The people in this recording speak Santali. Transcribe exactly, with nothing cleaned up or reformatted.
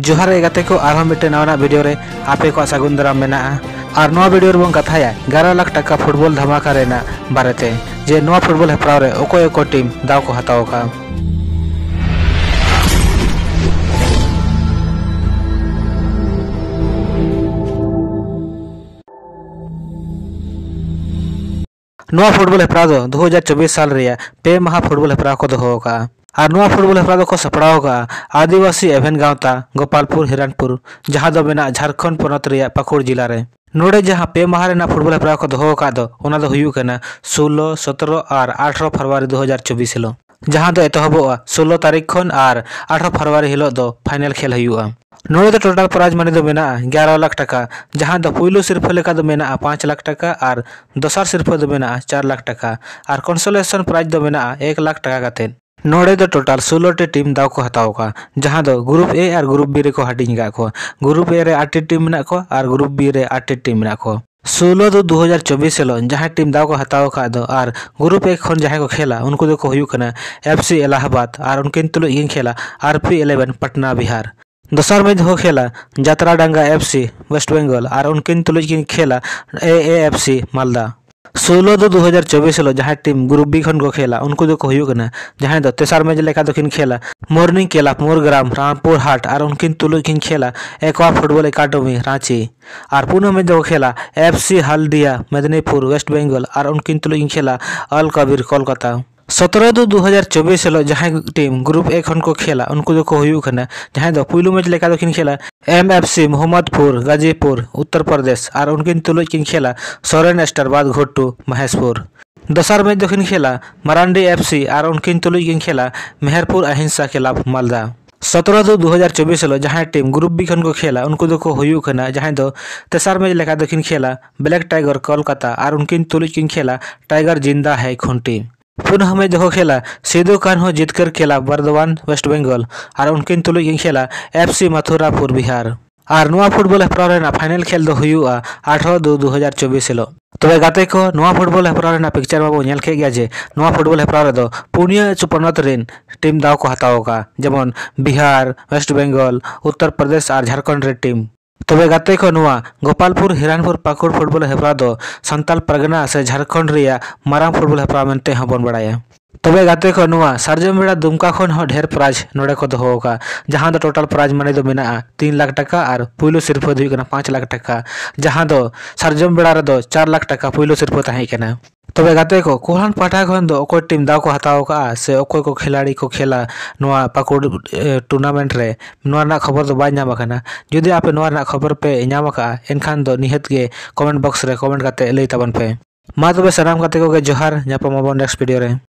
ᱡᱚᱦᱟᱨ ᱜᱮ ᱜᱟᱛᱮ ᱠᱚ, ᱟᱨᱦᱚᱸ ᱢᱤᱫᱴᱮᱱ ᱱᱟᱣᱟᱱᱟᱜ ᱵᱷᱤᱰᱤᱭᱳ ᱨᱮ ᱟᱯᱮ ᱠᱚᱣᱟᱜ ᱥᱟᱹᱜᱩᱱ ᱫᱟᱨᱟᱢ ᱢᱮᱱᱟᱜᱼᱟ᱾ ᱟᱨ ᱱᱚᱣᱟ ᱵᱷᱤᱰᱤᱭᱳ ᱨᱮᱵᱚᱱ ᱠᱟᱛᱷᱟᱭᱟ ᱮᱜᱟᱨᱚ ᱞᱟᱠᱷ ᱴᱟᱠᱟ ᱯᱷᱩᱴᱵᱚᱞ ᱫᱷᱟᱢᱟᱠᱟ ᱨᱮᱱᱟᱜ ᱵᱟᱨᱮᱛᱮ, ᱡᱮ ᱱᱚᱣᱟ ᱯᱷᱩᱴᱵᱚᱞ ᱦᱮᱯᱨᱟᱣ ᱨᱮ ᱚᱠᱚᱭ ᱚᱠᱚᱭ ᱴᱤᱢ ᱫᱟᱣ ᱠᱚ ᱦᱟᱛᱟᱣ ᱟᱠᱟᱫᱼᱟ᱾ ᱱᱚᱣᱟ ᱯᱷᱩᱴᱵᱚᱞ ᱦᱮᱯᱨᱟᱣ ᱫᱚ ᱫᱩ ᱦᱟᱡᱟᱨ ᱪᱚᱵᱵᱤᱥ ᱥᱟᱞ ᱨᱮᱭᱟᱜ ᱯᱮ ᱢᱟᱦᱟ ᱯᱷᱩᱴᱵᱚᱞ ᱦᱮᱯᱨᱟᱣ ᱠᱚ ᱫᱚᱦᱚ ᱟᱠᱟᱫᱼᱟ᱾ ᱟᱨ ᱱᱚᱣᱟ ᱯᱷᱩᱴᱵᱚᱞ ᱦᱮᱯᱨᱟᱣ ᱫᱚᱠᱚ ᱥᱟᱯᱲᱟᱣ ᱟᱠᱟᱫᱼᱟ ᱟᱹᱫᱤᱵᱟᱹᱥᱤ ᱮᱵᱷᱮᱱ ᱜᱟᱶᱛᱟ ᱜᱳᱯᱟᱞᱯᱩᱨ ᱦᱤᱨᱟᱱᱯᱩᱨ, ᱡᱟᱦᱟᱸ ᱫᱚ ᱢᱮᱱᱟᱜᱼᱟ ᱡᱷᱟᱲᱠᱷᱚᱸᱰ ᱯᱚᱱᱚᱛ ᱨᱮᱭᱟᱜ ᱯᱟᱹᱠᱩᱲ ᱡᱮᱞᱟ ᱨᱮ᱾ ᱱᱚᱰᱮ ᱡᱟᱦᱟᱸ ᱯᱮ ᱢᱟᱦᱟ ᱨᱮᱱᱟᱜ ᱯᱷᱩᱴᱵᱚᱞ ᱦᱮᱯᱨᱟᱣ ᱠᱚ ᱫᱚᱦᱚ ᱟᱠᱟᱫ ᱫᱚ, ᱚᱱᱟ ᱫᱚ ᱦᱩᱭᱩᱜ ᱠᱟᱱᱟ ᱥᱳᱞᱞᱳ, ᱥᱚᱛᱨᱚ ᱟᱨ ᱟᱴᱷᱨᱚ ᱯᱷᱮᱵᱽᱨᱩᱣᱟᱨᱤ ᱫᱩ ᱦᱟᱡᱟᱨ ᱪᱚᱵᱵᱤᱥ ᱦᱤᱞᱳᱜ, ᱡᱟᱦᱟᱸ ᱫᱚ ᱮᱛᱚᱦᱚᱵᱚᱜᱼᱟ ᱥᱳᱞᱞᱳ ᱛᱟᱹᱨᱤᱠᱷ ᱠᱷᱚᱱ ᱟᱨ ᱟᱴᱷᱨᱚ ᱯᱷᱮᱵᱽᱨᱩᱣᱟᱨᱤ ᱦᱤᱞᱳᱜ ᱫᱚ ᱯᱷᱟᱭᱱᱮᱞ ᱠᱷᱮᱞ ᱦᱩᱭᱩᱜᱼᱟ᱾ ᱱᱚᱰᱮ ᱫᱚ ᱴᱳᱴᱟᱞ ᱯᱨᱟᱭᱤᱡᱽ ᱢᱟᱱᱤ ᱫᱚ ᱢᱮᱱᱟᱜᱼᱟ ᱮᱜᱟᱨᱚ ᱞᱟᱠᱷ ᱴᱟᱠᱟ, ᱡᱟᱦᱟᱸ ᱫᱚ ᱯᱩᱭᱞᱩ ᱥᱤᱨᱯᱷᱟᱹ ᱞᱮᱠᱟ ᱫᱚ ᱢᱮᱱᱟᱜᱼᱟ ᱯᱟᱸᱪ ᱞᱟᱠᱷ ᱴᱟᱠᱟ ᱟᱨ ᱫᱚᱥᱟᱨ ᱥᱤᱨᱯᱷᱟᱹ ᱫᱚ ᱢᱮᱱᱟᱜᱼᱟ ᱪᱟᱨ ᱞᱟᱠᱷ ᱴᱟᱠᱟ ᱟᱨ ᱠᱚᱱᱥᱳᱞᱮᱥᱚᱱ ᱯᱨᱟᱭᱤᱡᱽ ᱫᱚ ᱢᱮᱱᱟᱜᱼᱟ ᱮᱠ ᱞᱟᱠᱷ ᱴᱟᱠᱟ ᱠᱟᱛᱮᱫ᱾ ᱱᱚᱰᱮ ᱫᱚ ᱴᱳᱴᱟᱞ ᱥᱳᱞᱞᱳ ᱴᱤ ᱴᱤᱢ ᱫᱟᱣ ᱠᱚ ᱦᱟᱛᱟᱣ ᱟᱠᱟᱫᱼᱟ, ᱡᱟᱦᱟᱸ ᱫᱚ ᱜᱨᱩᱯ ᱮ ᱟᱨ ᱜᱨᱩᱯ ᱵᱤ ᱨᱮᱠᱚ ᱦᱟᱹᱴᱤᱧ ᱟᱠᱟᱫ ᱠᱚᱣᱟ᱾ ᱜᱨᱩᱯ ᱮ ᱨᱮ ᱟᱴᱴᱤ ᱴᱤᱢ ᱢᱮᱱᱟᱜ ᱠᱚᱣᱟ ᱟᱨ ᱜᱨᱩᱯ ᱵᱤ ᱨᱮ ᱟᱴᱴᱤ ᱴᱤᱢ ᱢᱮᱱᱟᱜ ᱠᱚᱣᱟ᱾ ᱥᱳᱞᱞᱳ ᱫᱩ ᱫᱩ ᱦᱟᱡᱟᱨ ᱪᱚᱵᱵᱤᱥ ᱦᱤᱞᱳᱜ ᱡᱟᱦᱟᱸᱭ ᱴᱤᱢ ᱫᱟᱣ ᱠᱚ ᱦᱟᱛᱟᱣ ᱟᱠᱟᱫ ᱫᱚ ᱟᱨ ᱜᱨᱩᱯ ᱮ ᱠᱷᱚᱱ ᱡᱟᱦᱟᱸᱭ ᱠᱚ ᱠᱷᱮᱞᱟ, ᱩᱱᱠᱩ ᱫᱚᱠᱚ ᱦᱩᱭᱩᱜ ᱠᱟᱱᱟ ᱮᱯᱷ ᱥᱤ ᱮᱞᱟᱦᱟᱵᱟᱫ ᱟᱨ ᱩᱱᱠᱤᱱ ᱛᱩᱞᱩᱡ ᱠᱤᱱ ᱠᱷᱮᱞᱟ ᱟᱨ ᱯᱤ ᱤᱞᱮᱵᱷᱮᱱ ᱯᱟᱴᱱᱟ ᱵᱤᱦᱟᱨ᱾ ᱫᱚᱥᱟᱨ ᱢᱮᱪ ᱫᱚᱠᱚ ᱠᱷᱮᱞᱟ ᱡᱟᱛᱨᱟ ᱰᱟᱝᱜᱟ ᱮᱯᱷ ᱥᱤ ᱣᱮᱥᱴ ᱵᱮᱝᱜᱚᱞ ᱟᱨ ᱩᱱᱠᱤᱱ ᱛᱩᱞᱩᱡ ᱠᱤᱱ ᱠᱷᱮᱞᱟ ᱮ ᱮ ᱮᱯᱷ ᱥᱤ ᱢᱟᱞᱫᱟ᱾ ᱥᱳᱞᱞᱳ ᱫᱩ ᱫᱩ ᱦᱟᱡᱟᱨ ᱪᱚᱵᱵᱤᱥ ᱦᱤᱞᱳᱜ ᱡᱟᱦᱟᱸᱭ ᱴᱤᱢ ᱜᱨᱩᱯ ᱵᱤ ᱠᱷᱚᱱ ᱠᱚ ᱠᱷᱮᱞᱟ, ᱩᱱᱠᱩ ᱫᱚᱠᱚ ᱦᱩᱭᱩᱜ ᱠᱟᱱᱟ, ᱡᱟᱦᱟᱸᱭ ᱫᱚ ᱛᱮᱥᱟᱨ ᱢᱮᱪ ᱞᱮᱠᱟ ᱫᱚᱠᱤᱱ ᱠᱷᱮᱞᱟ morning club Morgram Rampurhat ᱟᱨ ᱩᱱᱠᱤᱱ ᱛᱩᱞᱩᱡ ᱠᱤᱱ ᱠᱷᱮᱞᱟ ᱮᱠᱣᱟ ᱯᱷᱩᱴᱵᱚᱞ ᱮᱠᱟᱰᱮᱢᱤ ᱨᱟᱸᱪᱤ᱾ ᱟᱨ ᱯᱩᱱᱟᱹ ᱢᱮᱪ ᱫᱚᱠᱚ ᱠᱷᱮᱞᱟ F C Haldia Medinipur west Bengal ᱟᱨ ᱩᱱᱠᱤᱱ ᱛᱩᱞᱩᱡ ᱠᱤᱱ ᱠᱷᱮᱞᱟ ᱟᱞ ᱠᱟᱵᱤᱨ ᱠᱳᱞᱠᱟᱛᱟ᱾ ᱥᱚᱛᱨᱚ ᱫᱩ ᱫᱩ ᱦᱟᱡᱟᱨ ᱪᱚᱵᱵᱤᱥ ᱦᱤᱞᱳᱜ ᱡᱟᱦᱟᱸᱭ ᱴᱤᱢ ᱜᱨᱩᱯ ᱮ ᱠᱷᱚᱱ ᱠᱚ ᱠᱷᱮᱞᱟ, ᱩᱱᱠᱩ ᱫᱚᱠᱚ ᱦᱩᱭᱩᱜ ᱠᱟᱱᱟ, ᱡᱟᱦᱟᱸᱭ ᱫᱚ ᱯᱩᱭᱞᱩ ᱢᱮᱪ ᱞᱮᱠᱟ ᱫᱚᱠᱤᱱ ᱠᱷᱮᱞᱟ ᱮᱢ ᱮᱯᱷ ᱥᱤ ᱢᱚᱦᱚᱢᱢᱚᱫᱽᱯᱩᱨ ᱜᱟᱡᱤᱯᱩᱨ ᱩᱛᱛᱚᱨ ᱯᱨᱚᱫᱮᱥ ᱟᱨ ᱩᱱᱠᱤᱱ ᱛᱩᱞᱩᱡ ᱠᱤᱱ ᱠᱷᱮᱞᱟ ᱥᱚᱨᱮᱱ ᱥᱴᱟᱨ ᱵᱟᱸᱫᱷᱜᱷᱚᱴᱴᱩ ᱢᱚᱦᱮᱥᱯᱩᱨ᱾ ᱫᱚᱥᱟᱨ ᱢᱮᱪ ᱫᱚᱠᱤᱱ ᱠᱷᱮᱞᱟ ᱢᱟᱨᱟᱱᱰᱤ ᱮᱯᱷ ᱥᱤ ᱟᱨ ᱩᱱᱠᱤᱱ ᱛᱩᱞᱩᱡ ᱠᱤᱱ ᱠᱷᱮᱞᱟ ᱢᱮᱦᱮᱨᱯᱩᱨ ᱟᱦᱤᱝᱥᱟ ᱠᱞᱟᱵᱽ ᱢᱟᱞᱫᱟ᱾ ᱥᱚᱛᱨᱚ ᱫᱩ ᱫᱩ ᱦᱟᱡᱟᱨ ᱪᱚᱵᱵᱤᱥ ᱦᱤᱞᱳᱜ ᱡᱟᱦᱟᱸᱭ ᱴᱤᱢ ᱜᱨᱩᱯ ᱵᱤ ᱠᱷᱚᱱ ᱠᱚ ᱠᱷᱮᱞᱟ, ᱩᱱᱠᱩ ᱫᱚᱠᱚ ᱦᱩᱭᱩᱜ ᱠᱟᱱᱟ, ᱡᱟᱦᱟᱸᱭ ᱫᱚ ᱛᱮᱥᱟᱨ ᱢᱮᱪ ᱞᱮᱠᱟ ᱫᱚᱠᱤᱱ ᱠᱷᱮᱞᱟ ᱵᱞᱮᱠ ᱴᱟᱭᱜᱚᱨ ᱠᱳᱞᱠᱟᱛᱟ ᱟᱨ ᱩᱱᱠᱤᱱ ᱛᱩᱞᱩᱡ ᱠᱤᱱ ᱠᱷᱮᱞᱟ ᱴᱟᱭᱜᱚᱨ ᱡᱤᱱᱫᱟ ᱦᱮᱭ ᱠᱷᱩᱱᱴᱤ᱾ ᱯᱩᱱ ᱢᱮᱪ ᱫᱚᱠᱚ ᱠᱷᱮᱞᱟ ᱥᱤᱫᱩ ᱠᱟᱹᱱᱦᱩ ᱡᱤᱛᱠᱟᱹᱨ ᱠᱞᱟᱵᱽ ᱵᱟᱨᱫᱷᱣᱟᱱ ᱣᱮᱥᱴ ᱵᱮᱝᱜᱚᱞ ᱟᱨ ᱩᱱᱠᱤᱱ ᱛᱩᱞᱩᱡ ᱠᱤᱱ ᱠᱷᱮᱞᱟ ᱮᱯᱷ ᱥᱤ ᱢᱟᱛᱷᱩᱨᱟᱯᱩᱨ ᱵᱤᱦᱟᱨ᱾ ᱟᱨ ᱱᱚᱣᱟ ᱯᱷᱩᱴᱵᱚᱞ ᱦᱮᱯᱨᱟᱣ ᱨᱮᱱᱟᱜ ᱯᱷᱟᱭᱱᱮᱞ ᱠᱷᱮᱞ ᱫᱚ ᱦᱩᱭᱩᱜᱼᱟ ᱟᱴᱷᱨᱚ ᱫᱩ ᱫᱩ ᱦᱟᱡᱟᱨ ᱪᱚᱵᱵᱤᱥ ᱦᱤᱞᱳᱜ᱾ ᱛᱚᱵᱮ ᱜᱟᱛᱮ ᱠᱚ, ᱱᱚᱣᱟ ᱯᱷᱩᱴᱵᱚᱞ ᱦᱮᱯᱨᱟᱣ ᱨᱮᱱᱟᱜ ᱯᱤᱠᱪᱟᱨ ᱢᱟᱵᱚ ᱧᱮᱞ ᱠᱮᱫ ᱜᱮᱭᱟ ᱡᱮ ᱱᱚᱣᱟ ᱯᱷᱩᱴᱵᱚᱞ ᱦᱮᱯᱨᱟᱣ ᱨᱮᱫᱚ ᱯᱩᱱᱭᱟᱹ ᱪᱚ ᱯᱚᱱᱚᱛ ᱨᱮᱱ ᱴᱤᱢ ᱫᱟᱣ ᱠᱚ ᱦᱟᱛᱟᱣ ᱟᱠᱟᱫᱼᱟ, ᱡᱮᱢᱚᱱ ᱵᱤᱦᱟᱨ, ᱳᱭᱮᱥᱴ ᱵᱮᱝᱜᱚᱞ, ᱩᱛᱛᱚᱨ ᱯᱨᱚᱫᱮᱥ ᱟᱨ ᱡᱷᱟᱲᱠᱷᱚᱸᱰ ᱨᱮ ᱴᱤᱢ᱾ ᱛᱚᱵᱮ ᱜᱟᱛᱮ ᱠᱚ, ᱱᱚᱣᱟ ᱜᱳᱯᱟᱞᱯᱩᱨ ᱦᱤᱨᱟᱱᱯᱩᱨ ᱯᱟᱹᱠᱩᱲ ᱯᱷᱩᱴᱵᱚᱞ ᱦᱮᱯᱨᱟᱣ ᱫᱚ ᱥᱟᱱᱛᱟᱞ ᱯᱟᱨᱜᱟᱱᱟ ᱥᱮ ᱡᱷᱟᱲᱠᱷᱚᱸᱰ ᱨᱮᱭᱟᱜ ᱢᱟᱨᱟᱝ ᱯᱷᱩᱴᱵᱚᱞ ᱦᱮᱯᱨᱟᱣ ᱢᱮᱱᱛᱮ ᱦᱚᱸᱵᱚᱱ ᱵᱟᱲᱟᱭᱟ᱾ ᱛᱚᱵᱮ ᱜᱟᱛᱮ ᱠᱚ, ᱱᱚᱣᱟ ᱥᱟᱨᱡᱚᱢ ᱵᱮᱲᱟ ᱫᱩᱢᱠᱟ ᱠᱷᱚᱱ ᱦᱚᱸ ᱰᱷᱮᱨ ᱯᱨᱟᱭᱤᱡᱽ ᱱᱚᱰᱮ ᱠᱚ ᱫᱚᱦᱚ ᱟᱠᱟᱫᱼᱟ, ᱡᱟᱦᱟᱸ ᱫᱚ ᱴᱳᱴᱟᱞ ᱯᱨᱟᱭᱤᱡᱽ ᱢᱟᱱᱤ ᱫᱚ ᱢᱮᱱᱟᱜᱼᱟ ᱛᱤᱱ ᱞᱟᱠᱷ ᱴᱟᱠᱟ ᱟᱨ ᱯᱩᱭᱞᱩ ᱥᱤᱨᱯᱷᱟᱹ ᱫᱚ ᱦᱩᱭᱩᱜ ᱠᱟᱱᱟ ᱯᱟᱸᱪ ᱞᱟᱠᱷ ᱴᱟᱠᱟ, ᱡᱟᱦᱟᱸ ᱫᱚ ᱥᱟᱨᱡᱚᱢ ᱵᱮᱲᱟ ᱨᱮᱫᱚ ᱪᱟᱨ ᱞᱟᱠᱷ ᱴᱟᱠᱟ ᱯᱩᱭᱞᱩ ᱥᱤᱨᱯᱷᱟᱹ ᱛᱟᱦᱮᱸ ᱠᱟᱱᱟ᱾ ᱛᱚᱵᱮ ᱜᱟᱛᱮ ᱠᱚ, ᱠᱳᱦᱟᱱ ᱯᱟᱦᱴᱟ ᱠᱷᱚᱱ ᱫᱚ ᱚᱠᱚᱭ ᱴᱤᱢ ᱫᱟᱣ ᱠᱚ ᱦᱟᱛᱟᱣ ᱟᱠᱟᱫᱼᱟ ᱥᱮ ᱚᱠᱚᱭ ᱠᱚ ᱠᱷᱤᱞᱟᱲᱤ ᱠᱚ ᱠᱷᱮᱞᱟ ᱱᱚᱣᱟ ᱯᱟᱹᱠᱩᱲ ᱴᱩᱨᱱᱟᱢᱮᱱᱴ ᱨᱮ, ᱱᱚᱣᱟ ᱨᱮᱱᱟᱜ ᱠᱷᱚᱵᱚᱨ ᱫᱚ ᱵᱟᱭ ᱧᱟᱢ ᱟᱠᱟᱱᱟ᱾ ᱡᱩᱫᱤ ᱟᱯᱮ ᱱᱚᱣᱟ ᱨᱮᱱᱟᱜ ᱠᱷᱚᱵᱚᱨ ᱯᱮ ᱧᱟᱢ ᱟᱠᱟᱫᱼᱟ, ᱮᱱᱠᱷᱟᱱ ᱫᱚ ᱱᱤᱦᱟᱹᱛ ᱜᱮ ᱠᱚᱢᱮᱱᱴ ᱵᱚᱠᱥ ᱨᱮ ᱠᱚᱢᱮᱱᱴ ᱠᱟᱛᱮ ᱞᱟᱹᱭ ᱛᱟᱵᱚᱱ ᱯᱮ᱾ ᱢᱟ ᱛᱚᱵᱮ ᱥᱟᱱᱟᱢ ᱜᱟᱛᱮ ᱠᱚᱜᱮ ᱡᱚᱦᱟᱨ, ᱧᱟᱯᱟᱢ ᱟᱵᱚᱱ ᱱᱮᱠᱥᱴ ᱵᱷᱤᱰᱤᱭᱳ ᱨᱮ᱾